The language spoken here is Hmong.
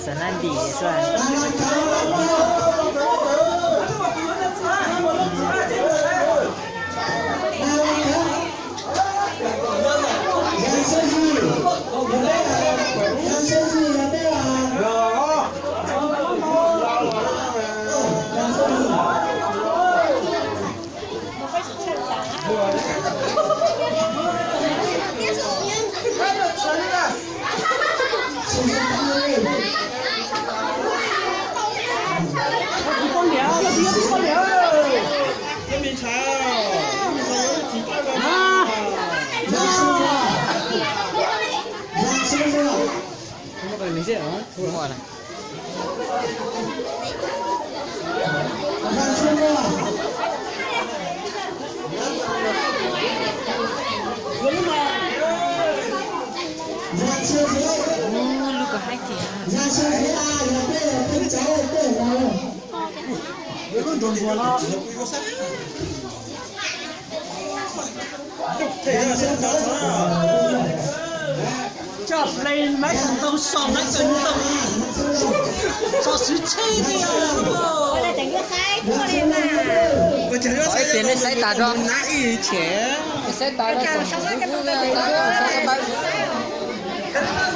Xav nab ntim xwb. Lub kom haib tiag. Coj play mab tau so mab tau so xwv tsheb tiag. Ib pliag nej saib tas tso. Nej saib tas tso.